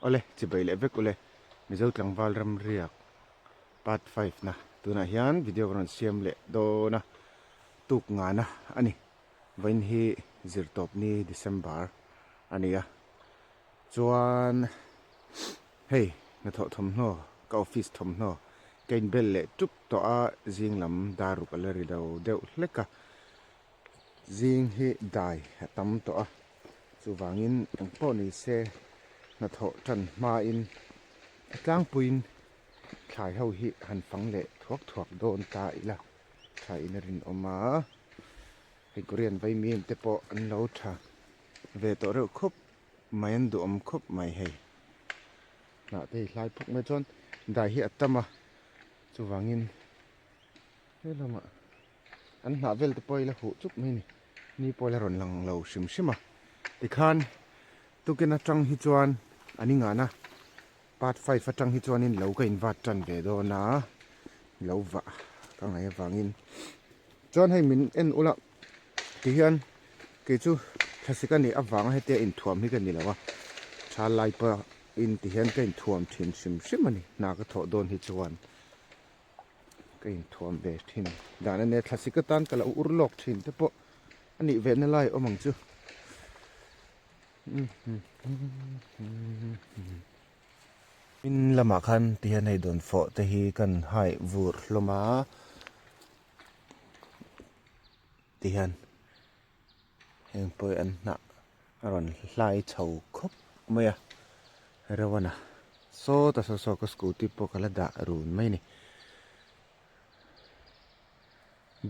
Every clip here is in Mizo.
Awle, chibai leh vek ule, Mizo tlangval ramriak part 5 na tunah hian video ka rawn siam leh dawn a, tuk ngana a ni. Vawiin hi zirtawpni December a ni a, chuan hei hnathawh thawmhnaw ka office thawmhnaw ka inbel leh tup tawh a, zing lam dar ruk a la ri lo deuh hlek a. Zing hi dai a tam tawh a, chuvangin eng pawh ni se hnathawh tan hmain a tlangpuiin thlai ho hi han fang leh thuak thuak dawn ta ila thlaiin a rinawm a, hei Korean vaimim te pawh an lo tha ve tawh reuh khawp mai an duhawm khawp mai hei hnah te hi hlai phawk mai chuan dai hi a tam a chuvangin he lamah. An hnah vel te pawh ila huh chup mai a ni. Ni pawh ila rawn lang lo hrim hrim a. Tikhan tukin atang hi chuan an ingan a, part 5 atang hi chuanin lo ka invat tan ve dawn a, lo vah ka ngaih avangin. Chuan hei min en ula tihian kei chu thlasik a nih avanga hetia inthuam hi ka ni lo a, tha lai pawhin tihian ka inthuam thin hrim hrim a ni hna ka thawh dawn hi chuan. Ka inthuam ve thin dan a nia thlasik atan ka lo ur lawk thin te pawh a nih ve na lai awm ang chu. In lamah khan ti hian hei dawnfawh te hi kan hai vur hlawm a ti hian heng pawh hi an hnah a rawn hlai chho khawp mai a Rewana sawta saw saw ka scooty pawh ka la dah run mai a ni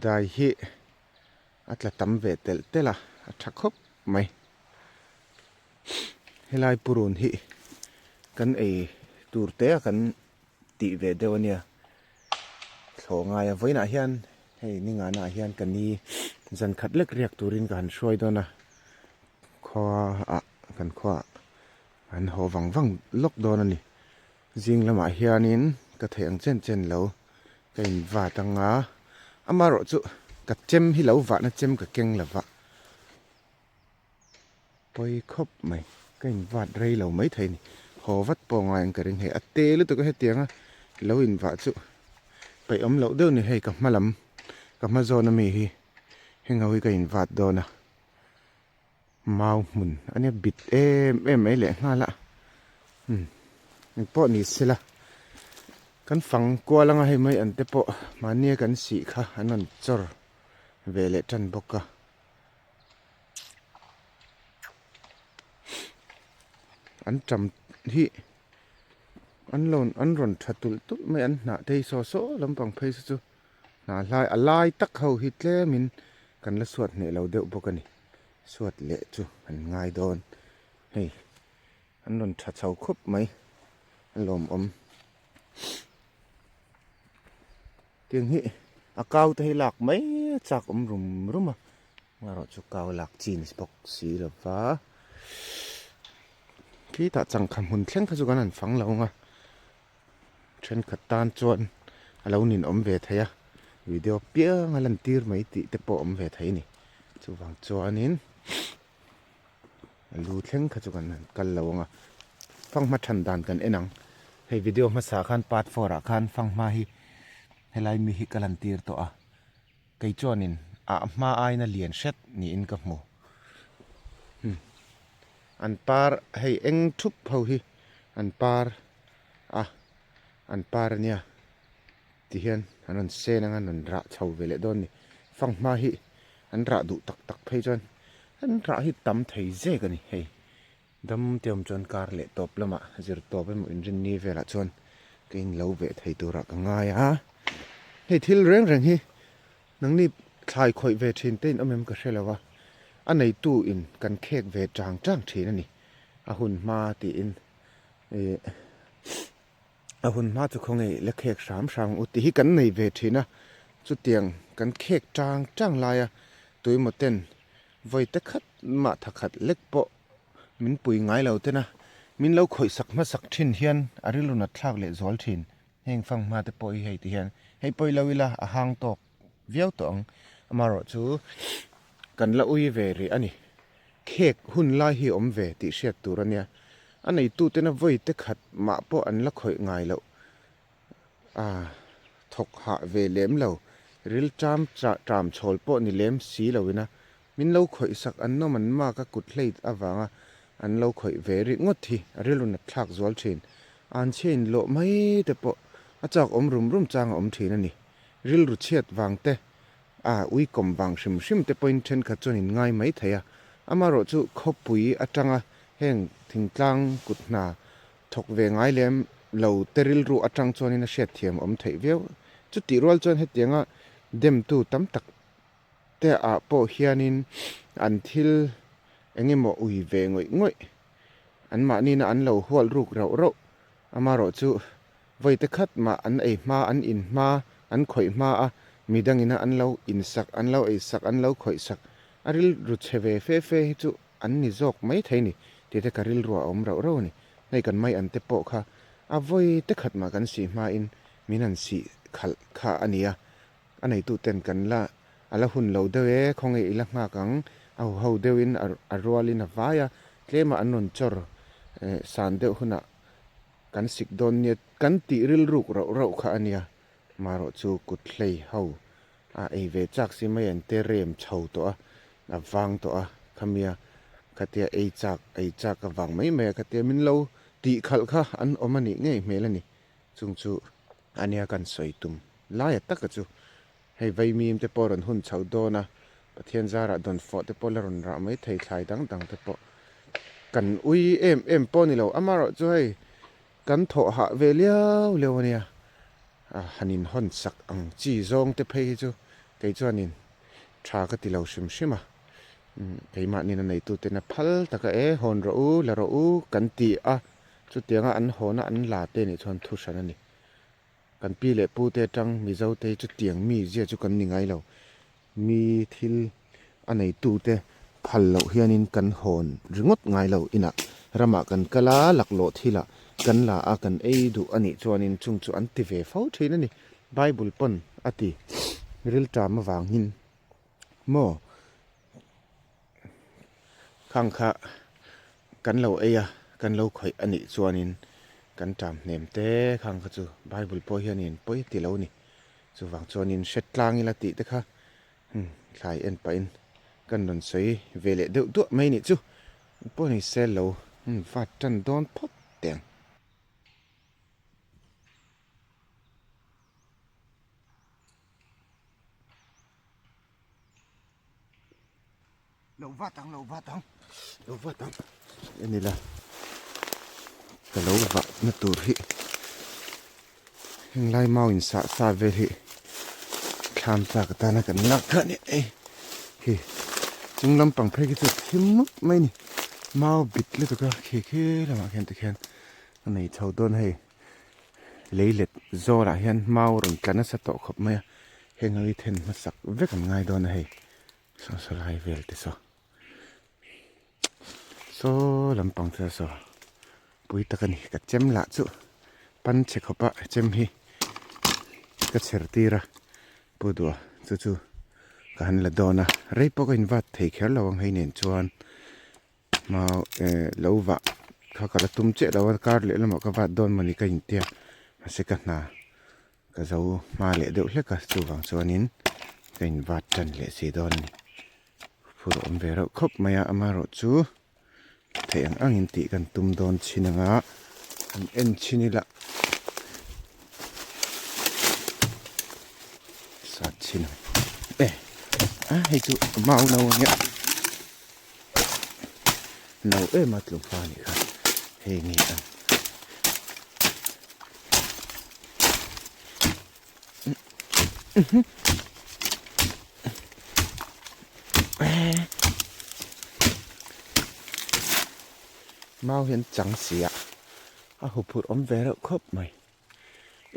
dai hi a tla tam ve telh telh a a tha khawp mai helai purun hi kan ei tur te a kan tih ve deuh a nia thlawh ngai a vawiinah hian hei ningana ah hian ka ni zan khat lek riak turin ka han hruai dawn a khua ah kan khua ah an haw vang vang lawk dawn a ni zing lamah hianin ka theih ang chen chen lo ka in vat anga amaherawh chu ka chem hi lo vahna chem ka keng lova Pawi khawp mai, ka in vat rei lo mai thei a ni. Haw vat pawh ngai ang ka ring hei, a te lutuk a hetiang a lo in vah chu peih awm loh deuh a ni hei ka hma lam ka hma zawn ami hi heng ho hi ka in vat dawn a mau hmun a nia bit em em mai leh nghal a umm engpawh ni sela kan fang kual anga hei mai an te pawh mahnia kan sih kha an rawn chawr ve leh tan bawk a. An tam hi an lo an rawn tha tulh tulh mai an hnah te hi saw saw lampang phei saw chu hnah hlai a lai tak ho hi tlemin kan la suat hneh lo deuh bawk a ni suat leh chu an ngai dawn hei an rawn tha chho khawp mai a lawmawm. Tiang hi a kau te hi lak mai a chak awm rum rum a erawh chu kau lak chi ni bawk si lo va khitah changkha hmun thleng kha chu kan han fang lo ang a thenkhat tan chuan a lo ninawm ve thei a video piang a lan tir mai tih te pawh a awm ve thei a ni chuvang chuanin lu thleng kha chu kan han kal lo ang a fanghma than dan kan en ang hei video hmasa khan part 4 ah khan fanghma hi helai mi hi ka lan tir tawh a kei chuanin a hma aina lian hret niin ka hmu an par hei eng thup ho hi an par a an par ania tihian an rawn sen anga an rawn rah chho ve leh dawn a ni fanghma hi an rah duh tak tak phei chuan an rah hi tam thei zek a ni hei dam te awm chuan kar leh tawp lamah zir tawp emaw inrinni velah chuan ka in lo veh thei turah ka ngai a hei thil reng reng hi nangni thlai khawih ve thin te in awm em ka hre lo a a neitu in kan khek ve chang chang thin a ni a hun hma tiin ih A hun hma chu khawnge la khek hram hram ang u tih hi kan nei ve thin a, chutiang kan khek tang tang laia tuimaw ten vawi te khat mah tha khat lek pawh min pui ngai lo ten a, min lo khawih sak hmasak thin hian a rilru nat thlak leh zual thin. Heng fang hma te pawh hi hei ti hian hei pawi lo ila a hang tawk viau tawh ang, amaherawh chu kan la ui ve rih a ni. Khek hun lai hi awm ve tih hriat tur a nia. A neitutena vawi te khat mah pawh an la khawih ngai loh. A thawk hah ve lem lo, ril ṭam ṭam chhawl pawh ni lem si loin a min lo khawih sak an nawm an mak a kut hleit avanga an lo khawih ve rih ngawt hi a rilru nat thlak zual ṭhin. An chhia in lawh mai te pawh a chak awm rum rum chang a awm ṭhin a ni. Rilru chhiat vang te, a uikawm vang hrim hrim te pawhin ṭhenkhat chuan in ngai mai thei a. Amaherawhchu khawpui aṭanga heng thingtlang kut hna thawk ve ngai lem lo te rilru atang chuanin a hriatthiam awm theih viau. Chutih rual chuan hetianga demtu tam tak te ah pawh hianin an thil eng emaw ui ve ngawih ngawih an mahnina an lo hual ruk rauh rauh amaherawh chu vawi te khat mah an ei hma an in hma an khawih hma a midangina an lo insak an lo eisak an lo khawih sak a rilru chhe ve fe fe hi chu an ni zawk mai thei ni tih te ka rilru a awm rauh rauh a ni. Hei kan mai an te pawh kha a vawi te khat mah kan sih hmain min han sih khalh kha a ni a, a neitu ten kan la a la hun lo deuh e, khawnge i la nghak ang, a huho deuhin a rualin a vai a, tlema an rawn chawr san deuh hunah kan sik dawn nia kan tih rilruk rauh rauh kha a nia, marawh chu kut hlei ho a ei ve chak si mai an te rem chho tawh a, a vang tawh a, khamia khatia ei chak ei chak a vang mai mai a khatia min lo tih khalh kha an awm a nih ngei hmel a ni, chung chu a nia kan sawi tum lai a taka chu hei vaimim te pawh rawn hun chho dawn a, Pathian zarah dawn fawh te pawh la rawn rah mai thei thlai dang dang te pawh kan ui em em pawh a ni lo, amaherawh chu hei kan thawh hah ve liau liau a nia. A han inhawn sak ang chi zawng te phei hi chu kei chuanin tha ka ti lo hrim hrim a, keimahnin a neituten a phal taka e hawn rawh u la rawh u kan ti a, chutianga an hawna an la te nih chuan thu hran a ni. Kan pi leh pu te atang Mizo te hi chutiang mi zia chu kan ni ngai lo, mi thil a neitute phal loh hianin kan hawn ringawt ngai lo. Inah ramah kan kal a, laklawh thilah kan la a, kan ei duh a nih chuanin chung chu an ti ve fo thin a ni. Bible pawn a ti rilṭam avangin maw khang kha kan lo ei a, kan lo khawih a nih chuanin kan ṭam hnem te khang kha chu Bible pawh hianin pawi a ti lo a ni. Chuvang chuanin hre tlang ila tih te kha umm thlai en pahin kan rawn sawi ve leh deuh duah mai nih chu pawh ni se lo umm vat tan dawn phawt teh ang. Lo vat ang lo vat ang lo vat ang en ila ka lo vah na tur hi heng lai mau in sah sa vel hi thlam chak atana kan lak kha ania ei khi chung lampang phei khi chu a thim mup mai a ni mau bit lutuk a khi khi lamah khian tikhian a nei chho dawn hei leilet zawlah hian mau rawn tla nasa tawh khawp mai a heng ho hi then hmasak vek an ngai dawn a hei. Saw saw lai vel te saw saw lampang te saw pui tak a ni ka chem lah chu pan chhe khawp a chem hi ka chher tir a pu duh a chu chu ka han la dawn a rei pawh ka invat thei kher lo ang hei nen chuan mau eh lo vah kha ka la tum chiah lo a kar leh lamah ka vat dawn mawni ka intia mahse ka hna. Ka zo hma leh deuh hlek a, chuvang chuanin ka invat tan leh si dawn a ni. Phur awm ve reuh khawp mai a, amaherawh chu theih ang angin tih kan tum dawn chin anga an en chin ila sat chin ang e a hei chu mau no a nia no em a tlungpa a nih kha hei nge ang. Mau hian chang si a, a huphurh awm ve reuh khawp mai.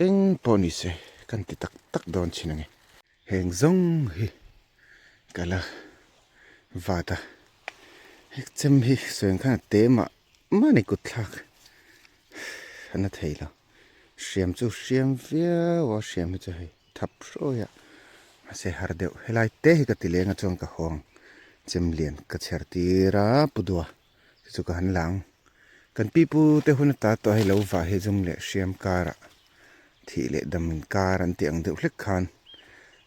Eng pawh ni se kan ti tak tak dawn thin a ni. Heng zawng hi ka la vat a, hei chem hi sawi ang khan a te mah mah a ni kut thlak a na thei lo. Hriam chu hriam viau a hriam hi chu hei thap hruai a mahse har deuh helai te hi ka ti leng a chuan ka hawng chem lian ka chher tir a pu dua chu chu ka han lang. Kan pipu te hun ata tawh hei lo vah hi zum leh hriam karah thih leh dam inkar an tih ang deuh hlek khan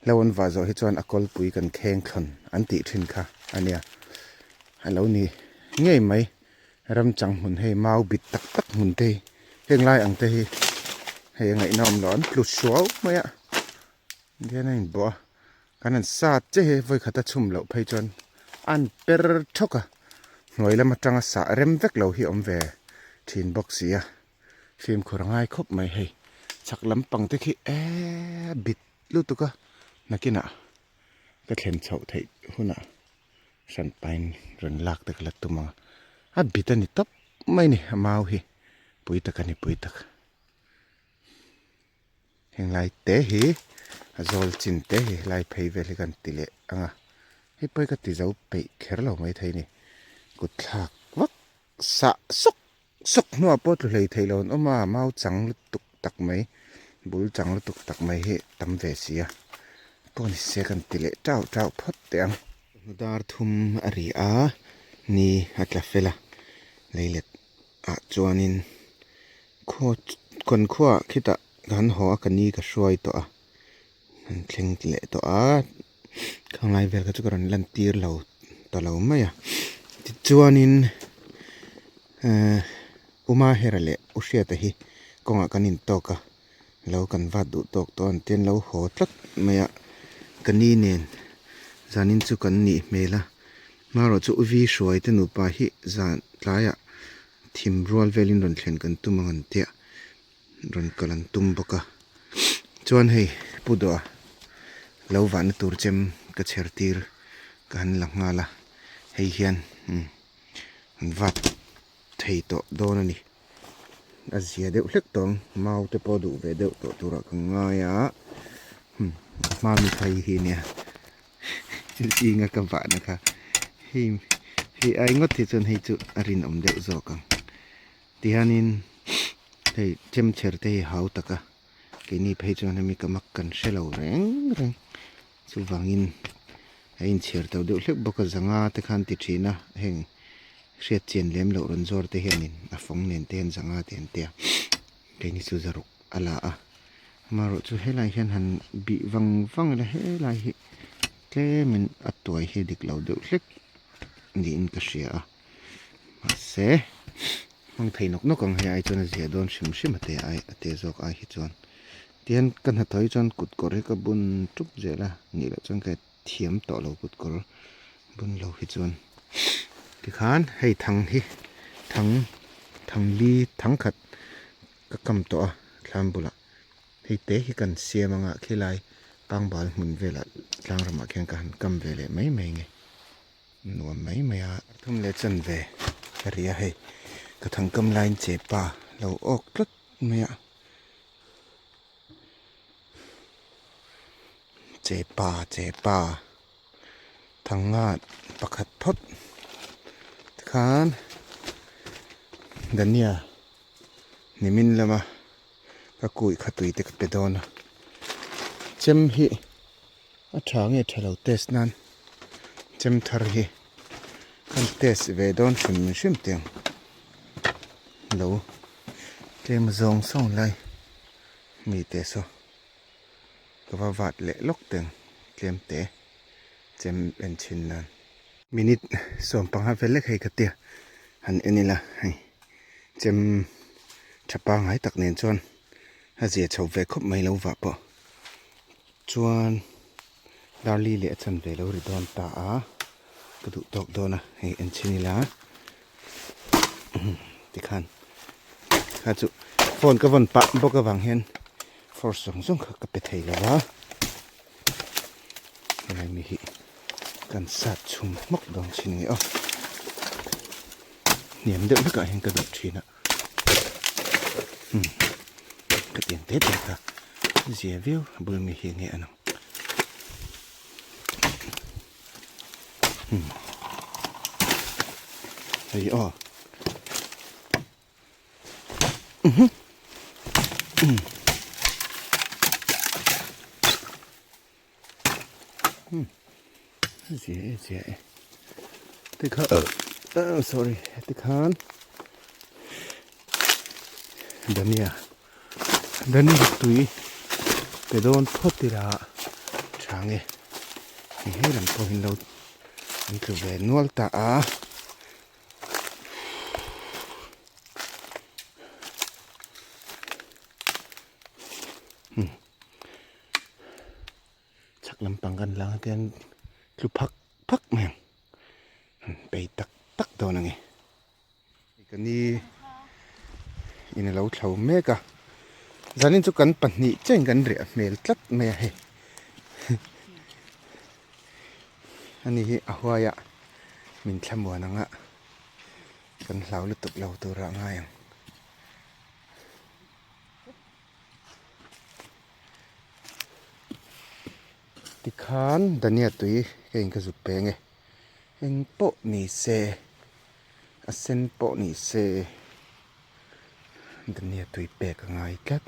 hlo an vah zawh hi chuan a kawlpui kan kheng thlawn an tih thin kha a nia. A lo ni ngei mai ram chang hmun hei mau bit tak tak hmun te hi heng lai ang te hi hei a ngaihna awm loh an tlu suau mai a dian a inbawh a kan han sat che hi vawi khat a chhum loh phei chuan an per thawk a hnuai lam atanga sah rem vek lo hi a awm ve thin bawk si a fimkhur a ngai khawp mai hei chhak lampang te khi eee bit lutuk a nakinah ka thlen chhoh theih hunah hran pain rawn lak te ka la tum ang a bit a ni tawp mai a ni a mau hi pui tak a ni pui tak heng lai te hi a zawl chin te hi helai phei vel hi kan ti leh ang a hei pawh hi ka ti zo peih kher lo maithei a ni kut thlak vak sah sawk sawk hnuah pawh tlu hlei thei lo an awm a mau chang lutuk tak mai bul chang lutuk tak mai hi tam ve si a pawh ni se kan ti leh tau tau phawt teh ang. Dar thum a ri a ni a tla fel a leilet ah chuanin khaw kawn khuaah khitah kan haw a ka ni ka hruai tawh a an thleng leh tawh a khanglai vel kha chu ka rawn lan tir lo ta lo mai a tichuanin ehh Uma Hera leh U Hriata hi kawngah kan intawk a lo kan vat duh tawk tawh an tia an lo haw tlat mai a ka ni nen zanin chu kan nih hmel a hmarawh chu U Vi Hruai te nupa hi zan tlaiah thim rual velin rawn thlen kan tum ang an tia rawn kal an tum bawk a chuan hei Pu Dawha lo vahna tur chem ka chher tir ka han la nghal a hei hian umm an vat thei tawh dawn a ni a zia deuh hlek tawh ang mau te pawh duh ve deuh tawh turah ka ngai a umm hma mi phei hi nia zinga ka vahna kha hei hei ai ngawt hi chuan hei chu a rinawm deuh zawk ang. Tihianin hei chemchher te hi hau tak a, keini phei chuan hemi ka mak kan hre lo reng reng. Chuvangin a inchhiar to deuh hlek bawk a, zanga te khan ti thin a, heng hriat chian lem loh rawn zawr te hianin a fawng nen te hian zanga te an ti a, keini chu zaruk a la a. Amaherawhchu chu helai hian han bih vang vang ila helai hi tlemin a tuai hi a dik lo deuh hlek niin ka hria a. Mahse hmang thei nawk nawk ang hei ai chuan a zia dawn hrim hrim a te ai a te zawk ai hi chuan tihian ka hnathawh hi chuan kut kawr hi ka bun tup zel a nih loh chuan ka thiam tawh lo kut kawr bun lo hi chuan tikhan hei thang hi thang thang li thang khat ka kam tawh a thlam bulah hei te hi kan siam anga khilai pangbal hmun velah tlang ramah khian ka han kam ve leh mai mai nge. Nuam mai mai a. Thum leh chan ve ka ri a hei. Ka thangkam laiin che pa lo awk tlat mai a. Che pa che pa thanga pakhat phawt tikhan Dania nimin lama ka kui kha tui te ka pe dawn a. Chem hi. A tha nge tha lo test nan chem thar hi kan test ve dawn hrim hrim teh ang lo tlem zawng zawng lai mi te saw ka va vat leh lawk teh ang tlem te chem en chhin nan. Minute 15 vel lek hei ka tia han en ila hei chem tha pangngai tak nen chuan a zia chho ve khawp mai lo vah pawh. Chuan Darli leh a chanve lo ri dawn ta a, ka duh tawk dawn a, hei en chhin ila tikhan kha chu phone ka vawn pah bawk avang hian force zawng zawng kha ka pe thei lo va, helai mi hi kan sat chhum hmawk dawn chhin nge aw, hniam deuh hlekah hian ka duh thin a. Ka tiang te te kha zia viau a bul mi hi nge anang hei aw zia e zia e tikha sorry tikhan. Dania Dania tui pe dawn phawt ila tha nge hei he lam pawh hi lo an tlu ve nual ta a. Chhak lampang kan lang a tiang tlu phak phak mai ang han bei tak tak dawn a ni. Ka ni in a lo thlo mek a zanin chu kan pahnih chiah in kan riah hmel tlat mai a hei ani hi a huai a min thlamuan ang a kan hlau lutuk lo tur ah ngai ang. Tikhan Dania tui ka in ka zuk peng e, eng pawh ni se a sen pawh ni se Dania tui pek a ngai tlat.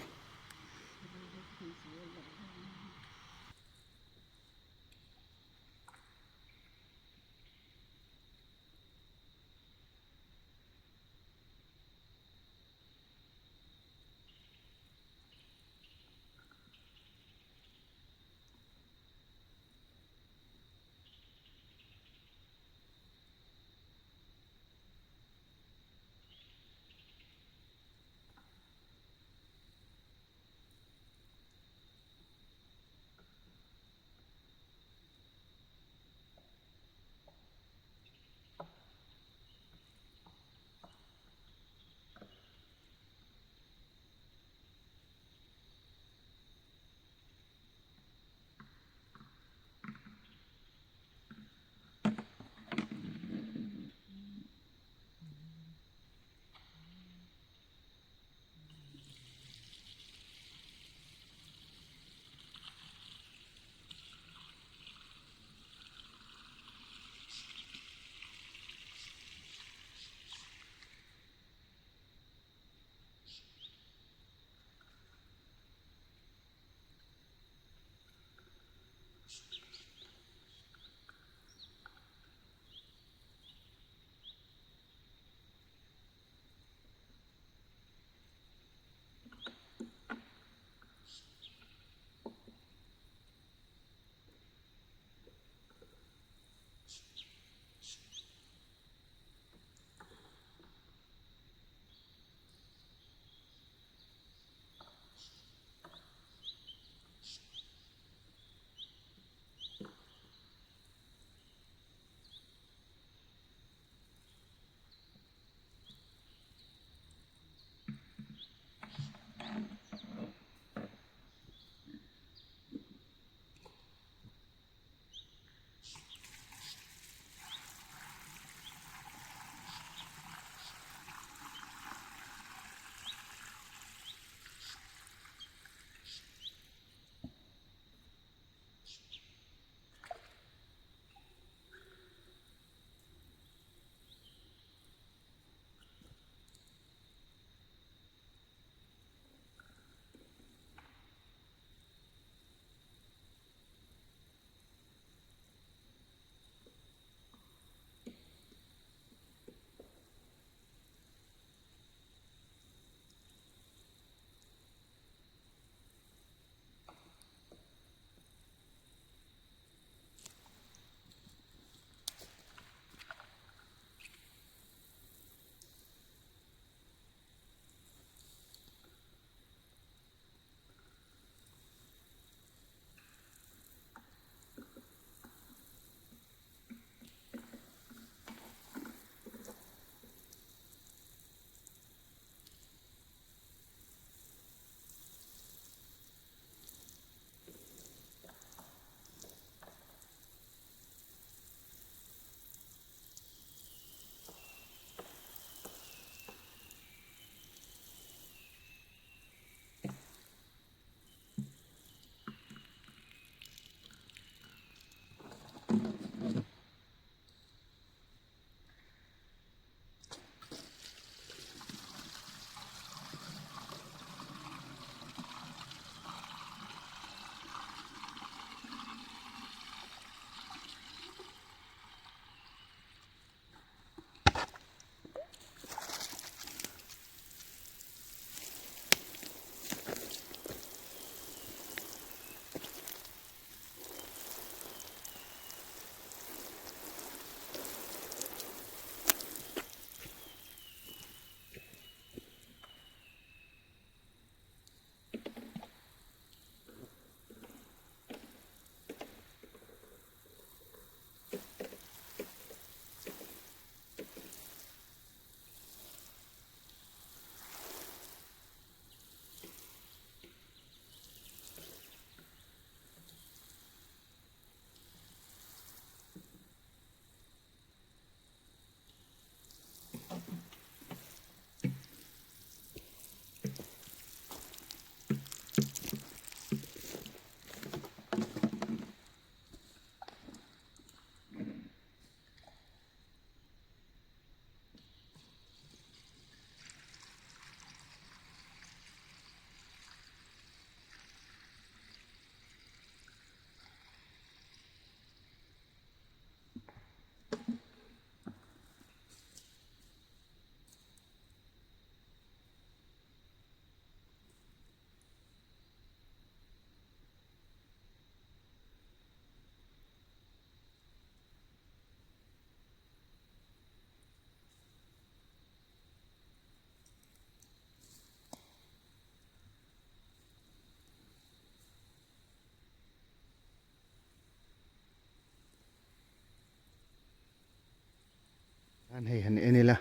Khan hei han en ila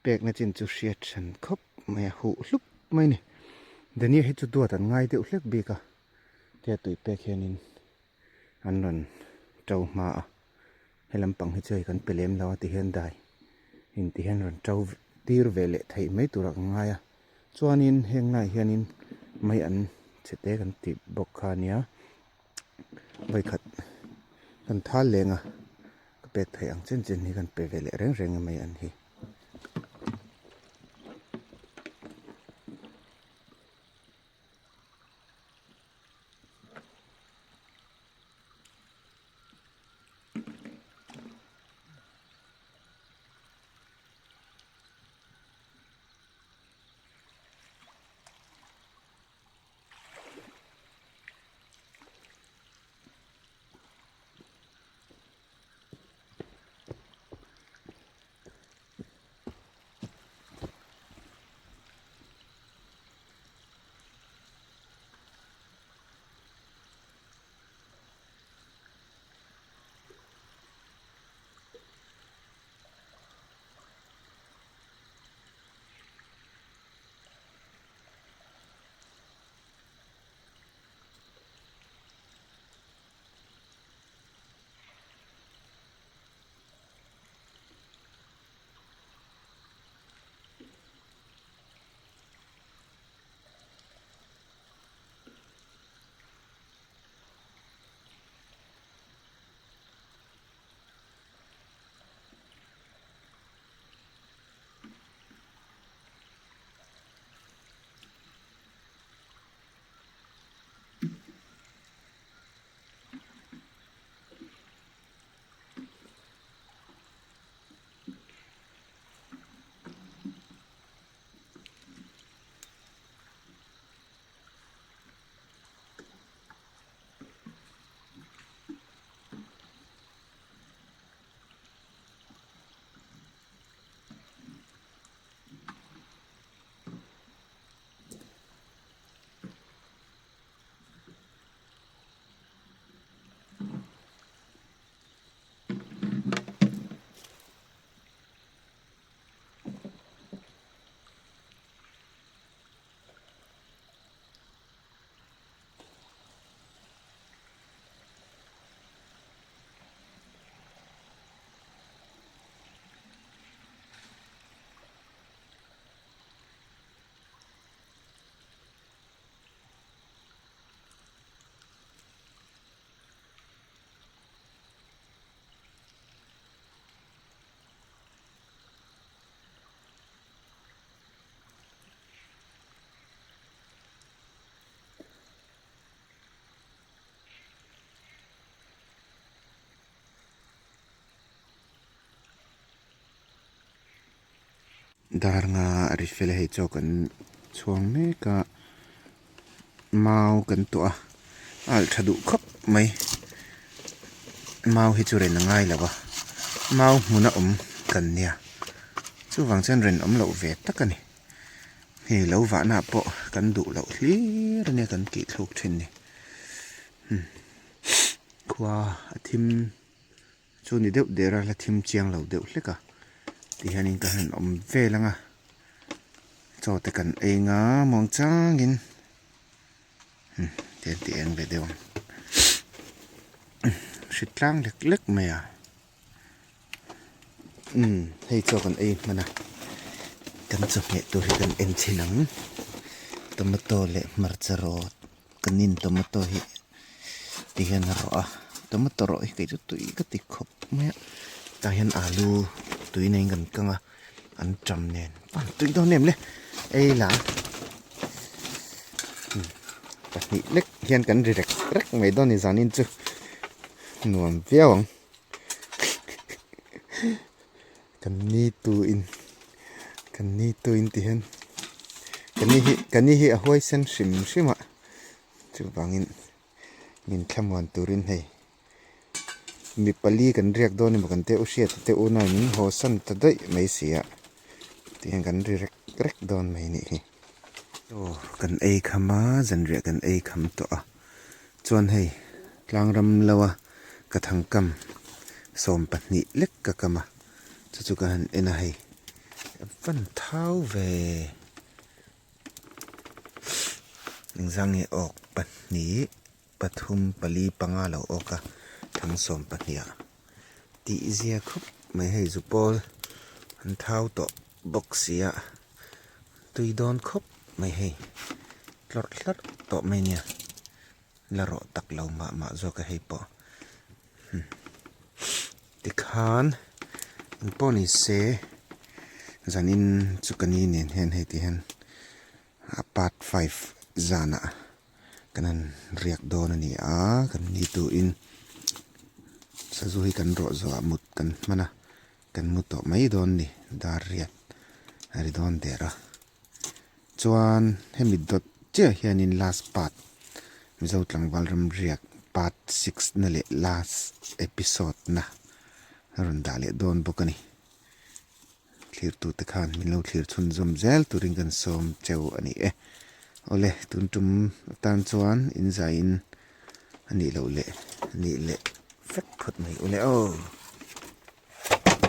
pekna chin chu hriat hran khawp mai a, huh hlup mai a ni. Dania hi chu duat an ngai deuh hlek bik a, tia tui pek hianin an rawn to hma a, he lampang hi chu hei kan pe lem lo a ti hian dai in ti hian rawn to tir ve leh theih mai turah ka ngai a, chuanin heng laiah hianin mai an chhe te kan tih bawk kha a nia. Vawikhat kan thal leng a, ka pek theih ang chen chen hi kan pe ve leh reng reng mai an hi. Dar nga a ri fel a hei chaw kan chhuang mek a mau kan tuah a a alh tha duh khawp mai mau hi chu ren a ngai lo a mau hmun a awm kan nia chuvang chuan ren awm loh ve tak a ni hei lo vahna ah pawh kan duh loh hlir a nia kan tih thluk thin ni khua a thim. Chu ni deuh der a la thim chiang lo deuh hlek a ti hianin ka han awm vel ang a chaw te kan ei nga muang changin umm ti an ti eng ve deuh ang hri tlang lek lek mai a umm hei chaw kan ei hman a kan chawhmeh tur hi kan en chhin ang tomato leh hmarcha rawt. Kan in tomato hi ti hian a rawh a tomato rawh hi kei chu tui ka ti khawp mai a tah hian alu tui neiin kan kang a an tam nen a tui dawn em le ei la pahnih lek hian kan ri rek rek mai dawn a ni zanin chu nuam viau ang kan ni tuin kan ni tuin ti hian ka ni hi ka ni hi a huaisen hrim hrim a chuvangin min thlamuan turin hei mi pali kan riak dawn emaw kan teh u hriat te u nai min haw san ta daih mai si a ti hian kan ri rek rek dawn mai anih hi. Aw kan ei kham a zanriah kan ei kham tawh a chuan hei tlang ram lo a ka thangkam 12 lek ka kam a. Chu chu ka han en a hei. A van thau ve. Engzang nge awk pahnih pathum pali panga lo awk a thangsawm pahnih ah tih zia khawp mai hei zu pawl an thau tawh bawk si a tui dawn khawp mai hei tlawrh hlarh tawh mai nia la rawh tak lo mah mah zawk a hei pawh tikhan engpawh ni se zanin chu ka ni nen hian hei ti hian a part five zanah kan han riak dawn a ni a kan ni tuin sazu hi kan rawh zawh ah mut kan hman a kan mu tawh mai dawn a ni dar riat a ri dawn der a chuan hemi dawt chiah hianin last part Mizo tlangval ram riak part six na leh last episode na a rawn dah leh dawn bawk a ni. Thlirtute khan min lo thlir chhunzawm zel turin kan sawm cheu a ni e. Awle, tun tum atan chuan in zaiin a nih loh leh nih leh vek phawt mai ule aw.